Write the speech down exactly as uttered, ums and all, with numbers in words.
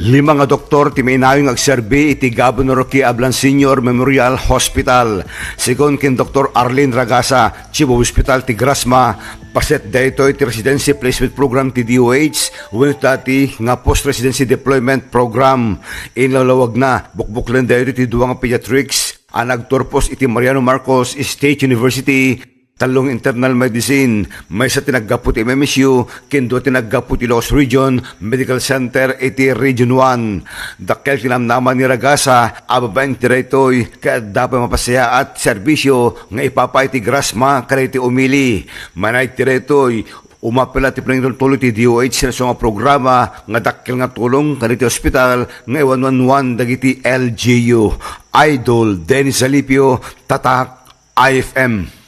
Lima nga doktor ti mainayon nga agserbi iti Governor Roque Ablan Senior Memorial Hospital. Sigun ken Doktor Arlene Ragasa, Chief of Hospital ti Grasma, paset daytoy ti Residency Placement Program ti D O H wenno dati nga Post-Residency Deployment Program. Inlawlawagna, bukbuklen daytoy ti dua nga pediatrics a nagturpos iti Mariano Marcos State University, tallo nga internal medicine, maysa ti naggapu ti M M S U, ken dua ti naggapu ti Ilocos Region Medical Center iti Region one. Dakkel ti namnama ni Ragasa a babaen ti daytoy, ket adda pay mapasayaat serbisyo nga ipapa iti Grasma kadagiti umili. Manay ti daytoy, umapela ti panangitultuloy ti D O H ken isu nga programa nga dakkel nga tulong kadagiti ospital nga iwanwanwan dagiti L G U. Idol Dennis Alipio, Tatak I F M.